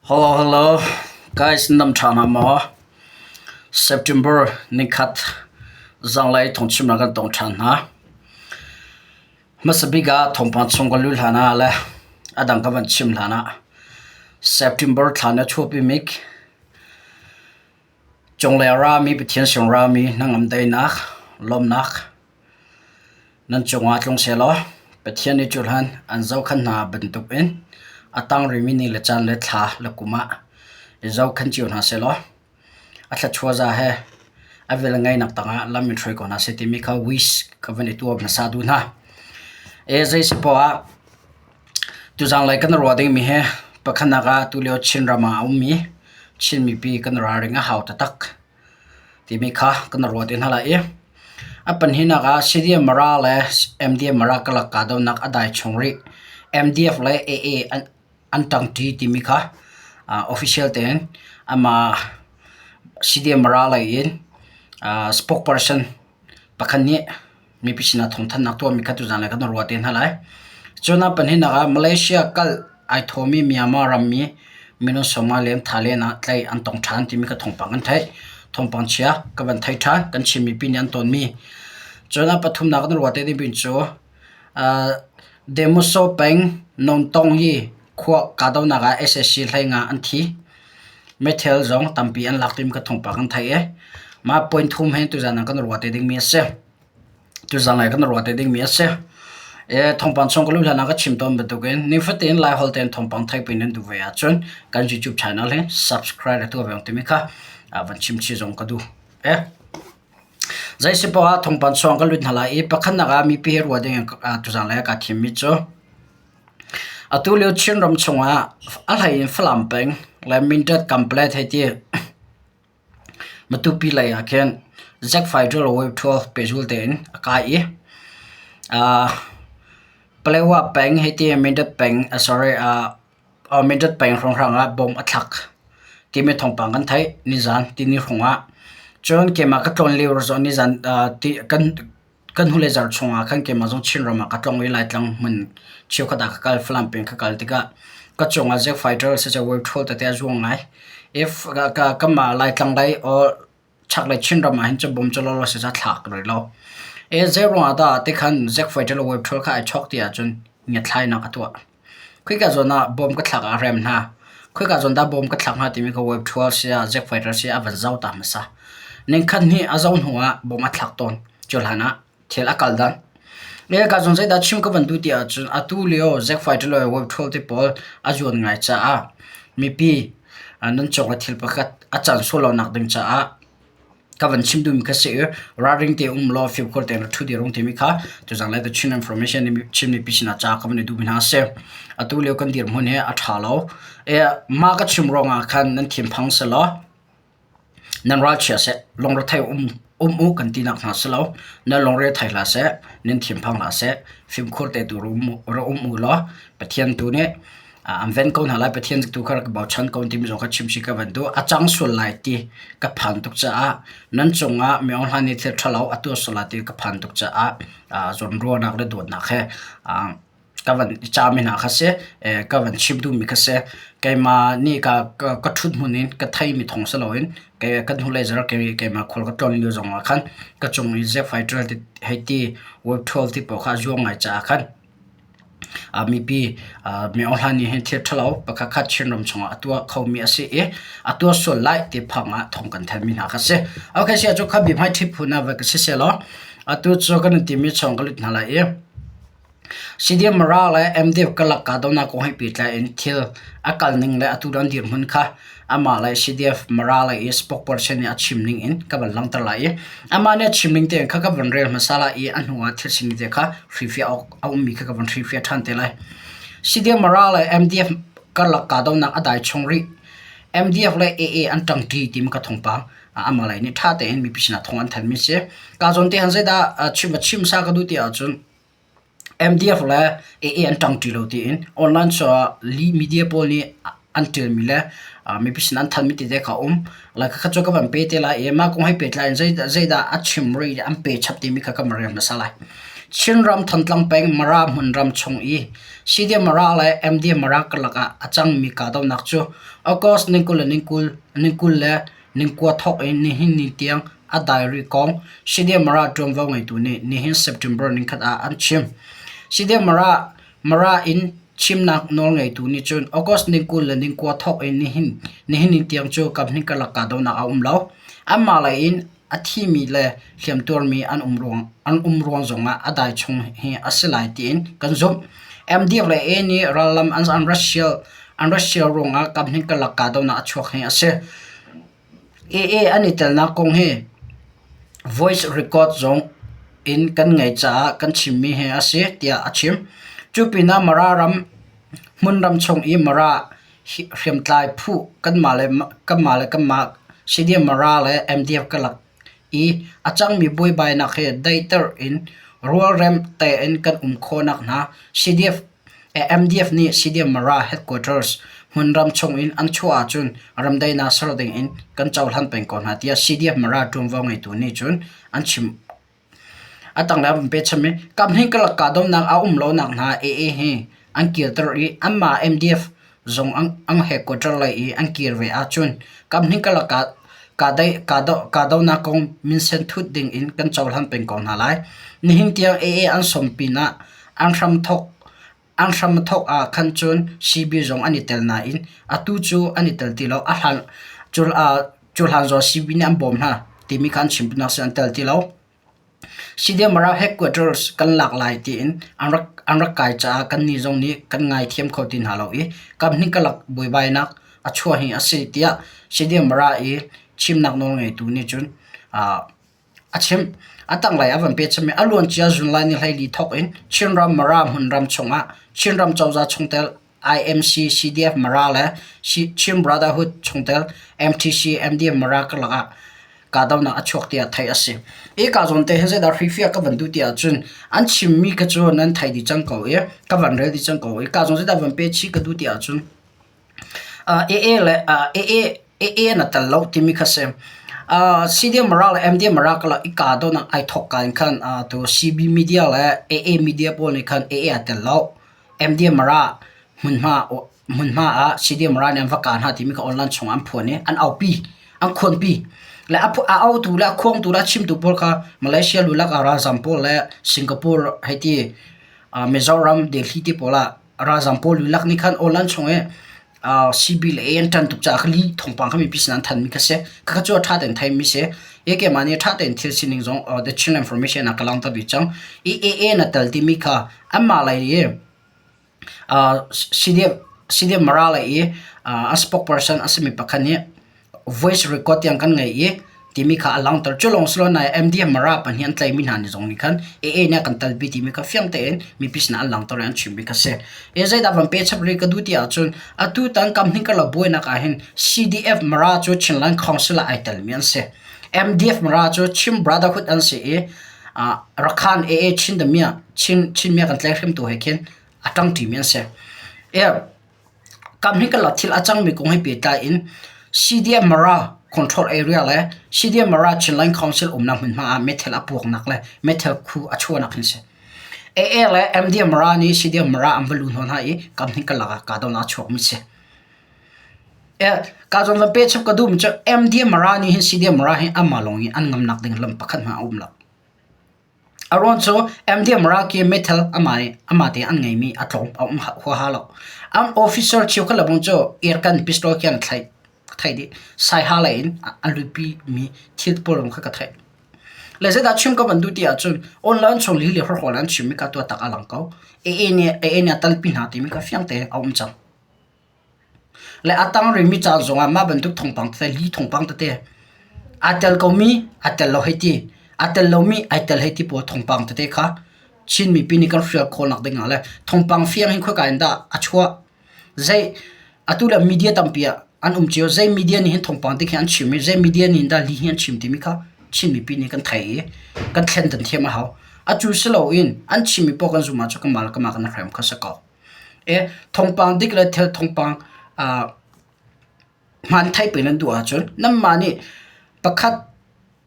Hello hello guys nan ṭha hna maw? September nikhat zanglei thawngchimnak kan tong ṭhan hna. Hmasa bik ah thawngpang chung kan luh hlan ah le a dang ka van chim hlan ah September thla na chuahpi mik cunglei a rami Pathian sung rami hnangam daihnak lawmhnak Nan cungah tlung sehlaw Pathian nih cuhlan an zohkhenh hna bantukin a tang rihmi ni le caan le thla le kum ah i zohkhenh cio hna sehlaw a thluachuah za he a vel ngeihnak tangah lam in hruai ko hna seh timi kha wish ka van i tuah hmasa duh hna. E zei si poah ah tuzanglei kan ruah dingmi hi pakhatnak ah tulio Chinram ah a ummi Chin mipi kan ralring a hau taktak. timi kha kan ruat i hna lai i a pahnihnak ah CDM Mara le MDM Mara karlak kahdohnak a dai chung rih. MDF le AA an ṭangṭi timi kha official tein amah CDM Mara lei in spokesperson pakhat nih mipi sinah thawngthanhnak tuahmi kha tuzaan lei kan ruah te hna lai. Cun a pahnihnak ah Malaysia kal ai thawmi Myanmar rammi minung sawmnga leng Thailand ah tlaih an tong ṭhan timi kha thawngpang kan theih. Thawngpang chia ka van thei ṭhan. Kan Chin mipi nih an tawnmi. Cun a pathumnak kan ruah te ding cu Demoso peng Nontong i khua kahdohnak ah SSC hleinga an thi. Meithal zong tampi an lak timi kha thawngpang kan theih i mah point thum he tuzaan ah kan ruah te dingmi a si. Tuzaan ah kan ruah te dingmi a si. E thawngpang chung ka luh hlan ah ka chim tawn bantukin nifatin Laiholh tein thawngpang theih nan duh ve ahcun kan YouTube channel hi subscribe le tuah ve timi kha van chim chih zong ka duh. E zei si poah ah thawngpang chung ka lut hna lai i pakhatnak ah mipi he ruah ding tuzaan lei ah kaa thimmi cu Atu lio Chinram chungah a hlei in Falam peng le Mindat Kanpalet hei ti Matupi lei ah khin Zack Fighter Wave 12 pehzul tein a kai i Palewa peng hei ti Mindat peng sorry Mindat peng hrawnghrang ah bom a thlak timi thawngpang kan theih nizan tini hrawng ah. Cun keimah ka tlawn lio zong nizan kan Kan hnulei zarh chungah khan keimah zong Chinram ah ka tlawng i Laitlang hmun cheukhat ah ka kal. Falam peng ka kal tikah ka cungah jet fighter siseh wave ṭhawl tete a zuang ngai. If kanmah Laitlang lei or chaklei Chinram ah hin cu bom cu lawlaw siseh thlak rih lo. E zeiruang ah dah tikhan jet fighter le wave ṭhawl kha ai chawk ti ahcun ngiatthlainak a tuah. Khika zawn ah bom ka thlak ah a rem hna. Khika zawn dah bom ka thlak hnga timi kha wave ṭhawl si ah jet fighter si ah a van zoh ta hmasa. Ningkhat hnih a zoh hnu ah bom a thlak tawn. Cu hlan ah thil a kal dan. Le ka zong zeidah chim ka van duh ti ahcun atu lio Zack Fighter le Web 12 te pawl a zuan ngai caah mipi nan cawk le thil pakhat a can sual lo nak ding caah ka van chim duhmi kha si i ralring te um law fimkhur tein rak ṭhu dir ung timi kha tuzang le The Chin Information nih Chin mipi sinah ca ka van i duhmi hna a si. Atu lio kan dirhmun hi a ṭha lo. E, mah ka chim ruangah khan nan thinphang selaw Nan ralchia seh, lungrethei um um u kan tinak hna si lo. Nan lungre thei hlah seh, nan thinphang hlah seh, fimkhur te tu ra um u law Pathian tu nih an ven ko hna lai. Pathian tu kha rak bochan ko timi zong kha chim si ka van duh. A cang sual lai ti ka phan tuk caah nan cungah mi aung hlan nih thil ṭhalo a tuah sual lai ti ka phan tuk caah zawnruahnak le dawtnak he ka van i cahmi hna kha si, ka van chim duhmi kha si. Keimah nih ka ka ṭhut hmun in ka theimi thawng si loin kan hnulei zarh keimah khual ka tlawn lio zongah khan ka cung i Zack Fighter hei ti Web 12 ti pawl kha a zuang ngai caah khan mipi mi aung hlan nih hin thil ṭhalo pakhat khat Chinram chungah a tuah khomi a si i a tuah sual lai ti phang ah thawng kan thanhmi hna kha si. Okay, si ahcun kha bia hmai ṭhit phun ah va ka si sehlaw atu cu kan in timi chung ka lut hna lai i CDM Mara le MDF karlak kahdohnak kong he pehtlai in thil a kal ning le atu an dirhmun kha amah le CDF Mara lei i spokesperson nih a chim ning in ka van langhter lai i amah nih a chim ning tein kha ka van rel hmasa lai i a hnu ah thil sining te kha hrilhfiah awk a ummi kha ka van hrilhfiah ṭhan te lai. CDF Mara le MDF karlak kahdohnak a dai chung rih. MDF le AA an ṭangṭi timi ka thawngpang amah lei nih ṭha tein mipi sinah thawng an thanmi a si. Ka zawn te han zeidah chim chim sa ka duh ti ahcun MDF le AA an ṭangṭi lo tiin online cu lih media pawl nih an ṭialmi le mipi sin an thanmi tete kha a um. Like kha cu ka van pe te lai i mah kong he pehtlai in zeidah a chim rih i an pe chap timi kha ka van rel hmasa lai. Chinram Thantlang peng Mara hmunram chung i CDM Mara le MDM Mara karlak ah a cangmi kahdohnak cu August ni 20 le ni 20 le ni 9 thawk in nihin ni tiang a dai rih kong CDM Mara ṭuanvo ngeitu nih nihin September nikhat ah an chim. CDM Mara Mara in chimnak nawlngeitu nih cun August ni 20 le ni 9 thawk in nihin nihin ni tiang cu kaphnih karlak kahdohnak a um lo. Anmah lei in a thimi le hliamtuarmi an um ruang an um ruang zongah a dai chung hi a si lai tiin kan zumh. MDF le A nih rallam an an rat sial an rat sial ruangah kaphnih karlak kahdohnak a chuak hi a si. AA an i telnak kong hi voice record zong in kan ngei caah kan chimmi hi a si tiah a chim. Cu pinah Mara ram hmunram chung i Mara hriamtlai phu kanmah le kanmah le kanmah CDM Mara le MDF karlak i a cangmi buaibainak hi daihter in rualrem tein kan um khawhnak hna CDF MDF nih CDM Mara headquarters hmunram chungin an chuah ahcun ramdaihnak ser dingin kan cohlan peng ko hna tiah CDF Mara ṭuanvo ngeitu nih cun an chim. A tanglei ah vun pecham i kaphnih karlak kahdohnak a um lonak hna AA hi an kirter i anmah MDF zong an headquarter lei i an kir ve ahcun kaphnih karlak kahdohnak kong minsen thut dingin kan cohlan peng ko hna lai. Nihin tiang AA an sawm pinah an hramthawk an hramthawk ah khan cun CB zong an i tel nain atu cu an i tel ti lo. A hlan cu cu hlan zong CB nih an bawm hna timi kha an chim nak si an tel ti lo. CDM Mara headquarters kan lak lai tiin an rak an rak kai caah kannih zong nih kan ngaithiam kho ti hna lo i kamhnih karlak buaibainak a chuah hi a si tiah CDM Mara i chimnak nawl ngeitu nih cun A chimh. A tanglei a van pecham i a luancia July ni 14 thawk in Chinram Mara hmunram chungah Chinram cozah chungtel IMC CDF Mara le Chin Brotherhood chungtel MTC MDM Mara karlak ah kahdohnak a chuak tiah theih a si. Hi ka zawn te hi zeidah hrifiah ka van duh ti ahcun an chimmi kha cu nan thei dih cang ko i ka van rel dih cang ko i ka zawn zeidah van pe chih ka duh ti ahcun AA le AA AA na tel lo timi kha si. CDM Mara le MDM Mara karlak i kahdohnak ai thawk ka in khan tu CB media le AA media pawl nih khan AA aa tel lo. MDM Mara hmunhma hmunhma ah CDM Mara nih an va kah hna timi kha online chungah an phuan i an aupi an khuanpi. Le a a autu le a khuangtu le a chimtu pawl kha Malaysia lulak ah ralzam pawl le Singapore hei ti Mizoram Delhi ti pawl ah ralzam pawl lulak nih khan online chung i CB le A an ṭan tuk caah kha lih thawngpang kha mipi sin an thanmi kha si. Khakha cu a ṭha tein theimi si. Keimah nih ṭha tein thil sining zong The Chin Information ah ka langhter dih cang. I AA na tel timi kha anmah lei i CDF CDF Mara lei i a spokesperson a simi pakhat nih voice record tiang kan ngei i timi kha a langhter. Cu lawng si lo nain MDM Mara pahnih an tlaihmi hna nih zong nih khan AA nih a kan telpi timi kha fiang tein mipi sinah an langhter i an chimmi kha si. E zeidah van pe chap rih ka duh ti ahcun atu tan kam hnih karlak buainak ah hin CDF Mara cu Chinland Council ah ai telmi an si. MDF Mara cu Chin Brotherhood an si i Rakhan AA Chin Damia Chin Chinmia kan tlaih hrimtu he khin a ṭangṭimi an si. E Kam hi karlak thil a cangmi kong he pehtlai in CDM Mara Control Area le CDM Mara Chinland Council umnak hmunhma ah meithal a puaknak le meithal khu a chuahnak hin si. AA le MDM Mara nih CDM Mara an va lu hna hna i kam hi karlak ah kahdohnak a chuakmi si. Ka zawn van pe chap ka duhmi cu MDM Mara nih hin CDM Mara hi anmah lawng i an ngamnak ding lam pakhat hmanh a um lo. A ruang cu MDM ralki meithal amah te an ngeimi a tlawm a um huaha lo. An officer cheukhat lebang cu airgun pistol khi an thlaih ka theih dih. Saiha lei in an luhpi mi thil pawl zong kha ka theih. Le zeidah chim ka van duh ti ahcun online chung lih le horhawl an chimmi kha tuah tak a lang ko. AA nih AA nih a talpi hna timi kha fiang tein a um cang. Le a tang rihmi ca zongah mah bantuk thawngpang tete li thawngpang tete aa tel komi aa tel lo hei ti, aa tel lomi ai tel hei ti pawl thawngpang tete kha Chin mipi nih kan hrial khawhnak dingah le thawngpang fiang hin khoika in dah a chuah. Zei atu le media tampi ah an um cio. Zei media nih hin thawngpang ti khi an chim i zei media nih hin dah li hi an chim timi kha Chin mipi nih kan thei i kan thlen thiam a hau. Atu si loin an chimmi paoh kan zumh ahcun kanmah le kanmah kan i hrem kha si ko. Thawngpang dik le thil thawngpang hmaan theih peng nan duh ahcun nanmah nih pakhat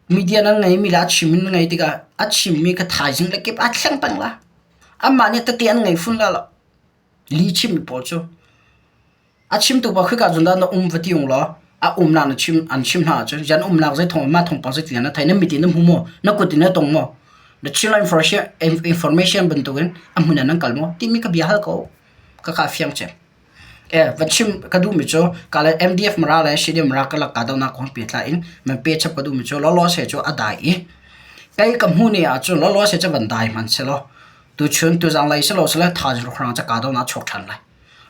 Media nan ngeimi le a chim in na ngei tikah a chimmi kha thaizing le kip aa thleng peng la. Anmah nih tete an ngei fun la lo. Li chimmi pawl cu. A chimtu pa khika cun dah na um va ti ung law a umnak na chim an chim hna ahcun yan umnak zei thawng mah thawngpang zei ti na thei na mit in na hmu maw na kut in na tong maw na Chinland information bantukin a hmun ah nan kal maw timi ka bia hal ko ka ka fiang cem. E va chim ka duhmi cu ka le MDF mara le CDM mara ka lak ka donak kong pehtlai in man pe chap ka duhmi cu lawlaw se cu a dai i kei ka hmu ni ahcun lawlaw se cu van dai hman selaw tuchun tuzang lei selaw sele thaizing hrang ca ka donak chuak ṭhan lai.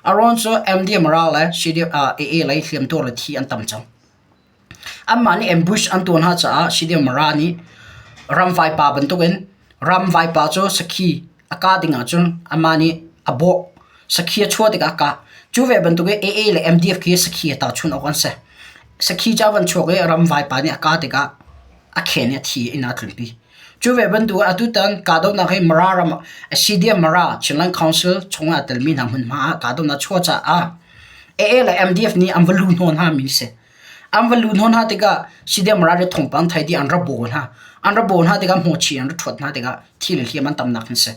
A ruang cu MDM ral le CDF AA lei hliamtuar le thi an tam cang. Anmah nih ambush an tuah hna caah CDF Mara nih ramvai pa bantukin ramvai pa cu sakhi a kah ding ahcun amah nih a bawh. Sakhi a chuah tikah a kah. Cu ve bantukin AA le MDF khi sakhi a tahchunh awk an si. Sakhi cu a van chuak i ramvai pa nih a kah tikah a khen i a thi inn ah a tlunpi. Cu ve bantuk ah atutan kahdohnak hi Mara ram CDM Mara Chinland Council chung ah telmi hna hmunhma ah kahdohnak chuah caah AA le MDF nih an va lu hnawn hna mi si. An va lu hnawn hna tikah CDM Mara le thawngpang thei dih an ra baw hna. An ra baw hna tikah hmawchi an ra ṭhuat hna tikah thi le hliam an tamnak an si.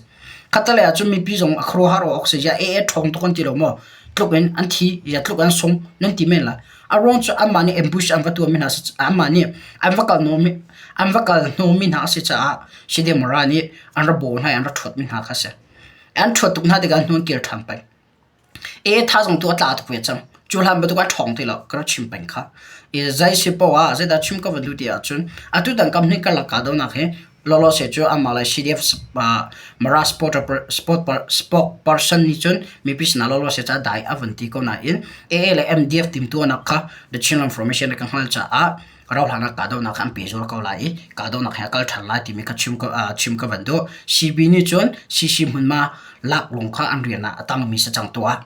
Khattelei ah cun mipi zong a khuaruahhar awk si. Ziah AA ṭhawng tuk an ti lo maw? Tluk in an thi, ziah tluk an sung nan ti men lai. A ruang cu anmah nih ambush an va tuahmi hna anmah nih an va kal hnawhmi an va kal hnawhmi hna a si caah Sidemara nih an ra baw hna i an ra ṭhuatmi hna kha a si. An ṭhuat tuk hna tikah an hnu an kir ṭhan peng. E thazang tu a tla tuk ve cang. Cu hlan bantuk a ṭhawng ti lo ka rak chim peng kha. I zei si poah ah zeidah chim ka van duh ti ahcun atu tan kam hnih karlak kahdohnak hi lawlaw se cu amah le CDF Mara sport spokesperson nih cun mipi sinah lawlaw se ca dai a van ti ko nain AA le MDF timtuahnak kha The Chinland Formation ka hngal caah rauhhlan ah kahdohnak kha an pehzul ko lai i kahdohnak he a kal ṭhan lai timi kha chim ka chim ka van duh. CB nih cun CC hmunhma lak lung kha an rian ah a tangmi si cang tuah.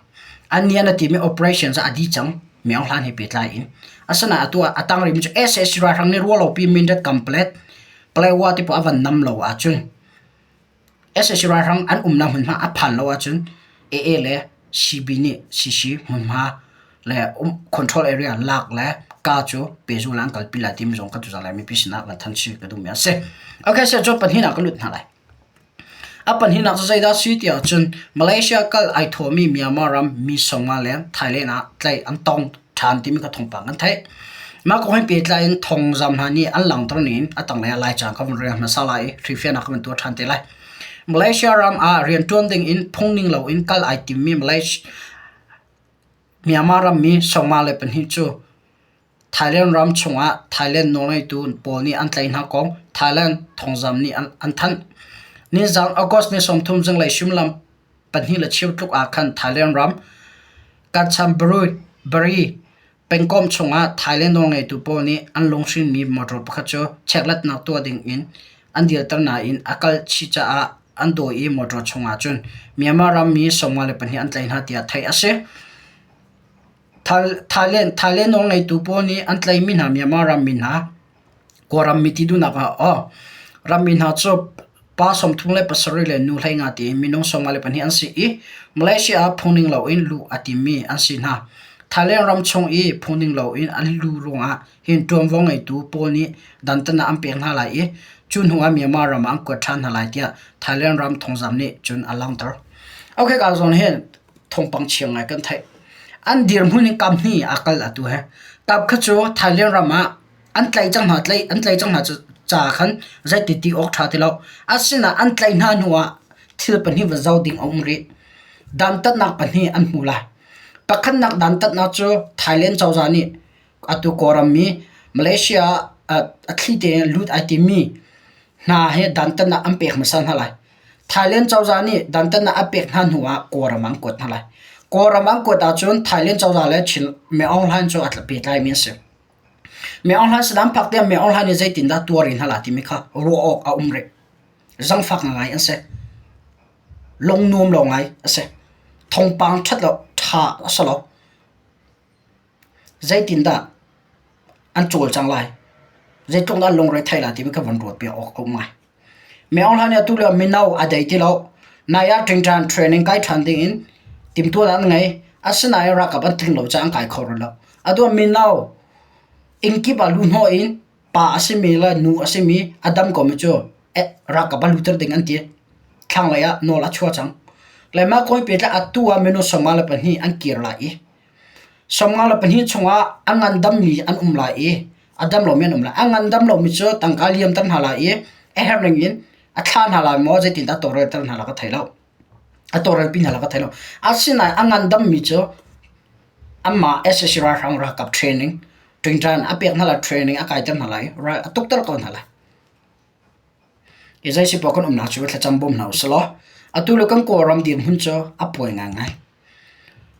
An nih an timi operation cu a dih cang. Myo Hlan he pehtlai in. Asinain atu ah a tang rihmi cu SAC ralhrang nih ruahlopi Mindat Kamplet Palawa ti paoh a van nam lo ahcun SAC ralhrang an umnak hmunhma a phan lo ahcun AA le CB nih CC hmunhma le control area lak le ka cu pehzul ah an kalpi lai timi zong kan tuzaan lai mipi sinah van thanh chih ka duhmi a si. Okay, so cun pahnihnak ka lut hna lai. A pahnihnak cu zeidah a si ti ahcun Malaysia kal ai thawhmi Myanmar ram mi sawmnga leng Thailand ah tlaih an tong ṭhan timi kha thawngpang kan theih. Mah kong he pehtlai in thawngzam hna nih an langhter ning a tanglei ah Laica ka vun rel hmasa lai i hrihfiahnak ka vun tuah ṭhan te lai. Malaysia ram ah rianṭuan ding in phungning loin kal ai timmi Malaysia Myanmar rammi 52 cu Thailand ram chungah Thailand nawlngeitu pawl nih an tlaih hna kong Thailand thawngzam nih an thanh. Nizaan August ni 30 zinglei suimilam 2:15 tluk ah khan Thailand ram Kanchanburi pengkomh chungah Thailand nawlngeitu pawl nih an lunghrinmi motor pakhat cu chekhlatnak tuah ding in an dirter nain a kal chih caah an dawi i motor chungah cun Myanmar rammi 54 an tlaih hna tiah theih a si. Thailand nawlngeitu pawl nih an tlaihmi hna Myanmar rammi hna Kawlram mi ti duhnak ah aw rammi hna cu pa 37 le nu 15 tiin minung 52 an si i Malaysia ah phungning loin luh a timmi an si hna. Thailand ram chung i phungning loin an luh ruangah hin ṭuanvo ngeitu pawl nih dantatnak an pek hna lai i cu hnu ah Myanmar ram ah an kuat ṭhan hna lai tiah Thailand ram thawngzam nih cun a langhter. Okay, ka zawn hin thawngpang chia ngai kan theih. An dirhmun in kam hnih aa kal atu he. Kap kha cu Thailand ram ah an tlaih cang hna tlaih an tlaih cang hna ca khan zeiti ti awk ṭha ti lo. Asinain an tlaih hna hnu ah thil pahnih va zoh ding a um rih. Dantatnak pahnih an hmu lai. Pakhatnak dantatnak cu Thailand cozah nih atu Kawlram mi Malaysia ah a thli tein lut ai timmi hna hi dantatnak an pek hmasa hna lai. Thailand cozah nih dantatnak a pek hna hnu ah Kawlram ah an kuat hna lai. Kawlram an kuat ahcun Thailand cozah le Chin Min Aung Hlaing cu a pehtlai mi an si. Min Aung Hlaing sinah an phak tikah Min Aung Hlaing nih zeitindah tuar in hna timi kha ruah awk a um rih. Zangfak ngai an si. Lung nuam lo ngai a si. Thawngpang ṭhat lo ṭha a si lo. Zeitindah an cawlcang lai? Zeitluk dah an lungre thei lai timi kha van ruat piak awk a um ngai. Min Aung Hlaing nih atu lio mino a dei ti lo. Nai ah ṭingṭan training kai ṭhan ding in timhtuahnak an ngei. Asinain ralkap an tling lo caah an kai kho rih lo. Atu ah mino inn kip ah luhhnawh in. Pa a simi le nu a simi a dam komi cu ralkap ah lutter ding an ti. Thlanglei ah nawl a chuah cang. Le mah kawi pehtlai atu ah minung 52 an kir lai i 52 chungah a ngandammi an um lai i a dam lomi an um lai. A ngandam lomi cu tangka liamter hna lai i a herh ning in a thlah hna lai maw zeitindah tawlrelter hna lai ka thei lo. A tawlrelpi hna lai ka thei lo. Asinain a ngandammi cu Anmah sac ralhrang ralkap training ṭingṭan a pek hna lai, training a kaiter hna lai, ral a tukter ko hna lai. Hi zei si poah kan umnak cu thlacam bawm hna usih law atu le kan Kawlram dirhmun cu a pawi ngaingai.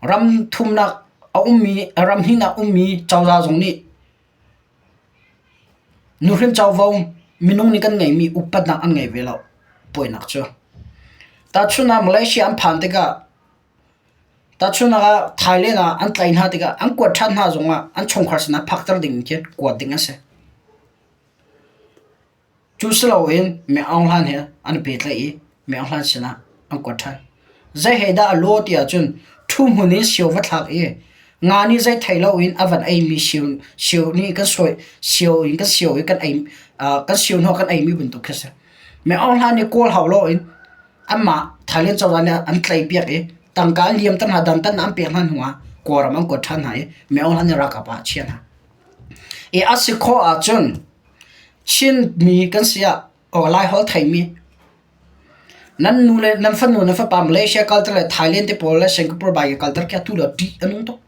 Ram thumnak a ummi, ram hnihnak ummi cozah zong nih nuhrin covo minung nih kan ngeihmi upatnak an ngei ve lo, pawinak cu. Tahchunhnak Malaysia an phan tikah Tahchunhnak ah Thailand ah an tlaih hna tikah an kuat ṭhan hna zongah an chungkhar sinah phakter ding khi kuat ding an si. Cu si loin Mi Aung Hlaing he an i pehtlaih i Mi Aung Hlaing sinah an kuat ṭhan. Zei he dah a law ti ahcun ṭhu hmun in sio va thlak i nga nih zei thei loin a van eimi sio, sio nih kan sawi, sio in kan sio i kan ei, kan sio hnuah kan eimi bantuk khi a si. Mi Aung Hlaing nih kawl hau loin Anmah Thailand cozah nih an tlaihpiak i tangka an liamter hna, dantatnak an pek hna hnuah Kawlram an kuat ṭhan hna i Min Aung Hlaing nih ralkap ah a chiah hna. I a si khawh ahcun Chinmi kan si ah Laiholh theimi nan nu le nan fanu nan fapa Malaysia kalter le Thailand te pawl le Singapore bai kalter khi atu le ṭih a nung tuk.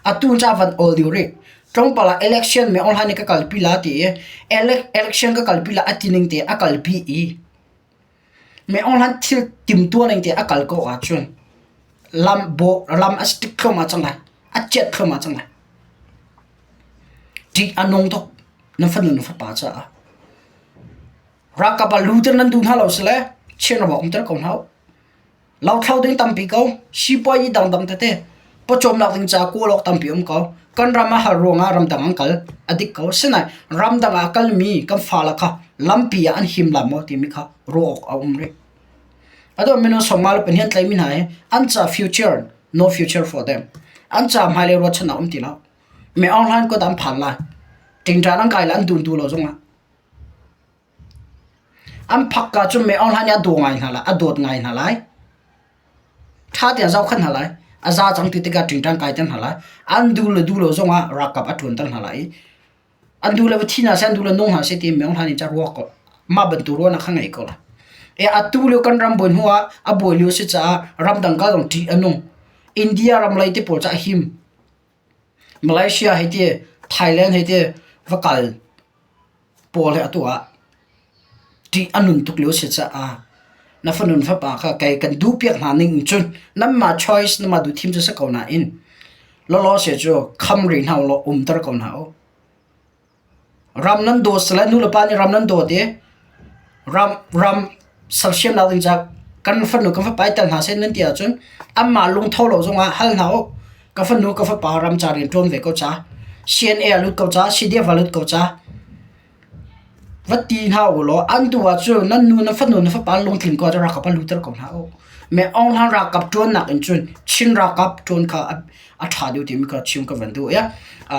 Atu ca van awl dih rih. Tlawmpal ah election Min Aung Hlaing nih ka kalpi la ti i election ka kalpi la a ti ning te a kalpi i Min Aung Hlaing thil timtuah ning te a kal ko ahcun lam bawh lam a stick thluahmah cang lai. A ciat thluahmah cang lai. Ṭih a nung tuk na fanu na fapa caah. Ralkap ah luter nan duh hna lo sile Chin ram ah umter ko hna u. Lothlo ding tampi ko, sipuazi dangdang tete, pawcawmnak ding caah kawl awk tampi um ko. Kan ram a har ruangah ramdang an kal, a dik ko. Sinain ramdang ah a kalmi kan fale kha lampi ah an him lai maw timi kha ruah awk a um rih. Atu minung sawmnga le pahnih an tlaihmi hna hi an ca future, no future for them. An ca hmailei ruahchannak um ti lo. Mi Aung Hlaing kut an phan lai. Ṭingṭan an kai le an dun tu lo zongah. An phakka cu Min Aung Hlaing nih a daw ngai hna lai, a dawt ngai hna lai. Ṭha tein a zohkhenh hna lai. A za cang ti tikah ṭingṭang kaiter hna lai. An duh le duh lo zongah ralkap a ṭuanter hna lai i an duh le va thi hna seh, an duh le nung hna seh ti Min Aung Hlaing nih cun ruak ko mah bantuk ruahnak kha ngei ko lai. E atu lio kan ram buai hnu ah a buai lio si caah ramdang kal zong ṭih a nung. India ram lei te pawl cu a him. Malaysia hei ti, Thailand hei ti va kal pawl hi atu ah ṭih a nun tuk lio a si caah na fanu na fapa kha kei kan duhpiak hna ning in cun nanmah choice nanmah duhthim cu si ko nain lawlaw se cu kham rih hna ulaw umter ko hna u. Ram nan dawt sile nulepa nih ram nan dawt i ram ram sersiamnak ding caah kan fanu kan fapa i tel hna seh nan ti ahcun anmah lungtho lo zongah hal hna u. Ka fanu ka fapa ram ca rian ṭuan ve ko ca, CNA ah lut ko ca, CDF ah lut ko ca, va ti hna u law an duh ahcun nan nu nan fanu nan fapa lungtling ko ahcun ralkap ah lutter ko hna u. Me Aung Hlaing ralkap ṭuannak in cun Chin ralkap ṭuan kha a ṭha deuh timi kha chim ka van duh i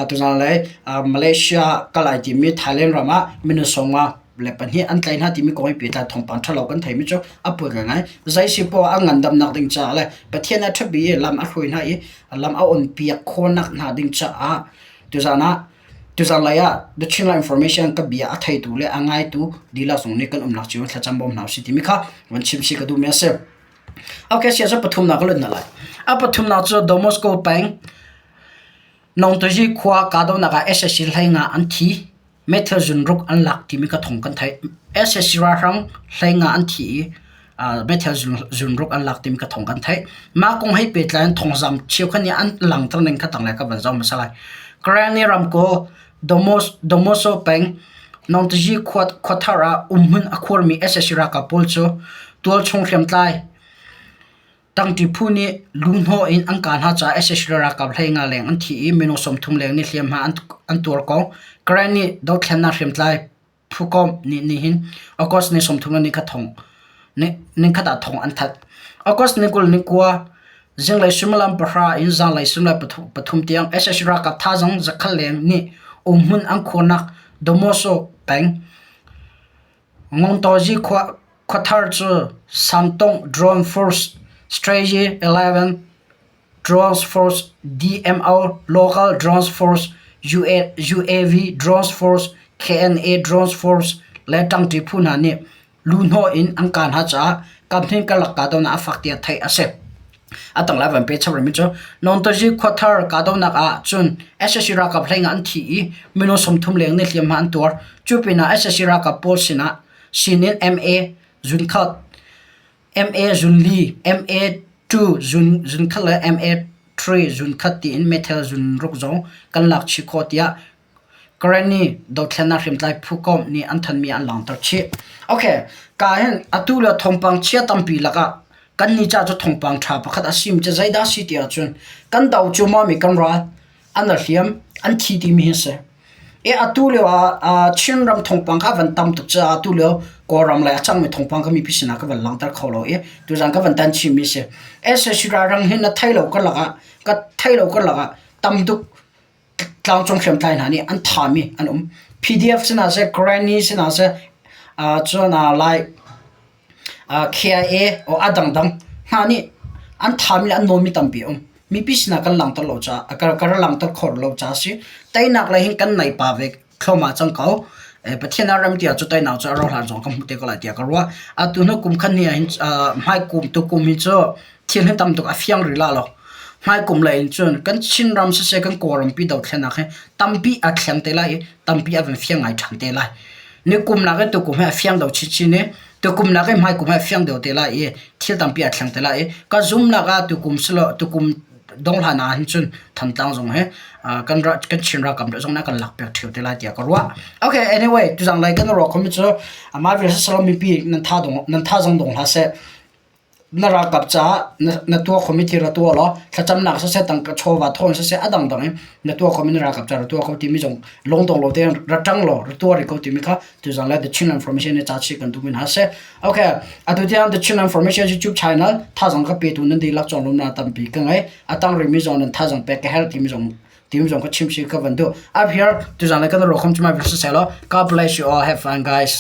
tuzaan lei Malaysia kal ai timi Thailand ram ah minung sawmnga le pahnih an tlaih hna timi kong hi pehtlai thawngpang ṭhalo kan theimi cu a pawi ngaingai. Zei si poah a ngandamnak ding caah le Pathian a ṭhabi i lam a hruai hna i lam a onpiak khawhnak hna ding caah tuzaan ah tuzaan lei ah The Chinland Information ka bia a theitu le a ngaitu dihlak zong nih kan umnak cio thlacam bawm hna usih timi kha van chim si ka duhmi a si. Okay, sia cu pathumnak ka lut hna lai. A pathumnak cu Domosko peng Nongtuzi khua kahdohnak ah sac hleinga an thi. Meithal zunruk an lak timi ka thawng kan theih. Sac ralhrang hleinga an thi i meithal zunruk an lak timi ka thawng kan theih. Mah kong he pehtlai in thawngzam cheukhat nih an langhter ning kha tanglei ka van zoh hmasa lai. Karenni ramkulh Domoso peng Nongtuzi khuathar ah umhmun a khuarmi sac ralkap pawl cu tualchung hriamtlai Tangṭi phu nih luhnawh in an kah hna caah sac ralkap 15 leng an thi i minung 30 leng nih hliamhma an tuar ko. Karen nih dothlennak hriamtlai phukomh nih nihin August ni 34 ah thong an thanh. August ni 29 zinglei suimilam pahra in zanlei suimilam pathum tiang sac ralkap thazaang zakhat leng nih umhmun an khuarnak Domoso. peng. Ngongtawzi khuathar cu Santong Drone Force Strategy 11 Drones Force DMO Local Drones Force UAV Drones Force KNA Drones Force le ṭangṭi phu hna nih luhnawh in an kah hna caah kaphnih karlak kahdohnak a fak tiah theih a si. A tanglei van pe chap rihmi cu Nawntazi khuathar kahdohnak ah cun sac ralkap hlei nga an thi i minung 30 leng nih hliamhma an tuar. Cu pinah sac ralkap pawl sinah sinin MA zunkhat, MA zunli, MA 2 zunkhat le MA 3 zunkhat tiin meithal zunruk zong kan lak chih khawh tiah Karenni dothlennak hriamtlai phukomh nih an thanmi an langhter chih. Okay, ka hin atu le thawngpang chia tampi lakah kan ni ca cu thawngpang ṭha pakhat a sim cu zeidah si ti ahcun kan do cu maw mi kan ral an a hliam an thi timi hi si. E atu lio ah Chinram thawngpang kha van tam tuk caah atu lio Kawlram lei a cangmi thawngpang kha mipi sinah ka van langhter kho lo i tuzan ka van tan chimmi si. SAC ralrang hi na thei lo karlak ah ka thei lo karlak ah tam tuk tlangcung hriamtlai hna nih an thami an um. PDF sinah seh, Granny sinah seh, cun Lai KIA or a dangdang hna nih an thami le an nawlmi tampi a um. Mipi sinah kan langhter lo caah, ka ra langhter kho lo caah a si. Teinak lei hin kan nei pa ve thluahmah cang ko. Pathian a rem ti ahcun teinak cu a rauh hlan zong ka hmuh te ko lai tiah ka ruah. Atu hnu kum khat hnih ah hin hmai kum tukum hi cu thil hi tam tuk a fiang rih la lo. Hmaikum lei in cun kan Chinram siseh kan Kawlrampi dothlennak hi tampi a thleng te lai i tampi a van fiang ngai ṭhan te lai. Nikum nak i tukum hi a fiang deuh chinchin i tukum nak i hmaikum hi a fiang deuh te lai i thil tampi a thleng te lai i ka zumnak ah tukum silo tukum donghlan ah hin cun Thantlang zong hi kan kan Chin ralkap zong nih kan lak piak ṭheo te lai tiah ka ruah. Okay, anyway, tuzang lai kan ruah khomi cu amah vial salam mipi nan tha dong nan tha zong dong hlah seh. Na ralkap caah na tuah khomi thil ra tuah law thlacamnak siseh tangka chawva thawn siseh a dangdang in na tuah khomi na ralkap caah ra tuah ko timi zong lungdong lo tein ra ṭang law ra tuah rih ko timi kha tuzaan le The Chinland Information nih ca chih kan duhmi hna seh. Okay, atu tiang The Chinland Information YouTube channel thazang ka petu nan dihlak conglawmhnak tampi ka ngei. A tang rihmi zong nan thazang pek ka herh timi zong timi zong ka chim chih ka van duh. Up here tuzaan le kan ruah khom cuma siseh law God bless you all. Have fun guys.